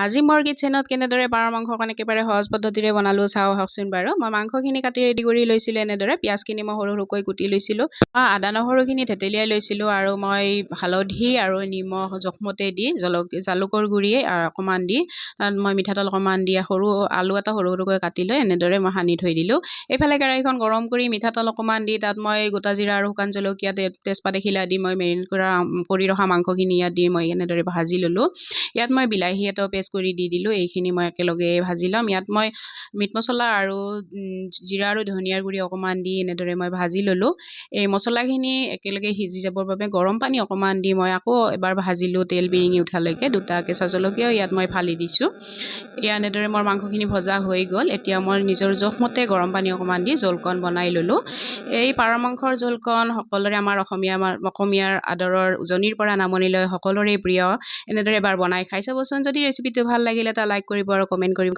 আজি মোৰ কিটচেনত কেনেদৰে পাৰ মাংসকণ একেবাৰে সহজ পদ্ধতিৰে বনালোঁ, চাওঁ আহকচোন বাৰু। মই মাংসখিনি কাটি ৰেডি কৰি লৈছিলোঁ। এনেদৰে পিঁয়াজখিনি মই সৰু সৰুকৈ কুটি লৈছিলোঁ, আদা নহৰুখিনি থেতেলিয়াই লৈছিলোঁ আৰু মই হালধি আৰু নিমখ জোখমতে দি জালুকৰ গুড়ি অকণমান দি, তাত মই মিঠাতেল অকণমান দি, সৰু আলু এটা সৰু সৰুকৈ কাটি লৈ এনেদৰে মই সানি থৈ দিলোঁ। এইফালে কেৰাহীখন গৰম কৰি মিঠাতেল অকণমান দি তাত মই গোটা জিৰা আৰু শুকান জলকীয়া, তেজপাত এখিলা দি মই মেৰিনেট কৰি ৰখা মাংসখিনি ইয়াত দি মই এনেদৰে ভাজি ল'লোঁ। ইয়াত মই বিলাহী এটাও পেষ্ট কৰি দি দিলোঁ। এইখিনি মই একেলগে ভাজি ল'ম। ইয়াত মই মিট মছলা আৰু জিৰা আৰু ধনিয়াৰ গুড়ি অকণমান দি এনেদৰে মই ভাজি ল'লোঁ। এই মছলাখিনি একেলগে সিজি যাবৰ বাবে গৰম পানী অকণমান দি মই আকৌ এবাৰ ভাজিলোঁ তেল বিৰিঙি উঠালৈকে। দুটা কেঁচা জলকীয়াও ইয়াত মই ফালি দিছোঁ। এয়া এনেদৰে মোৰ মাংসখিনি ভজা হৈ গ'ল। এতিয়া মই নিজৰ জোখমতে গৰম পানী অকণমান দি জোলকণ বনাই ল'লোঁ। এই পাৰ মাংসৰ জোলকণ সকলোৰে, আমাৰ অসমীয়াৰ আদৰৰ, উজনিৰ পৰা নামনিলৈ সকলোৰে প্ৰিয়। এনেদৰে এবাৰ বনাই খাই চাবচোন। যদি ৰেচিপিটো ভাল লাগিলে এটা লাইক কৰিব আৰু কমেণ্ট কৰিব।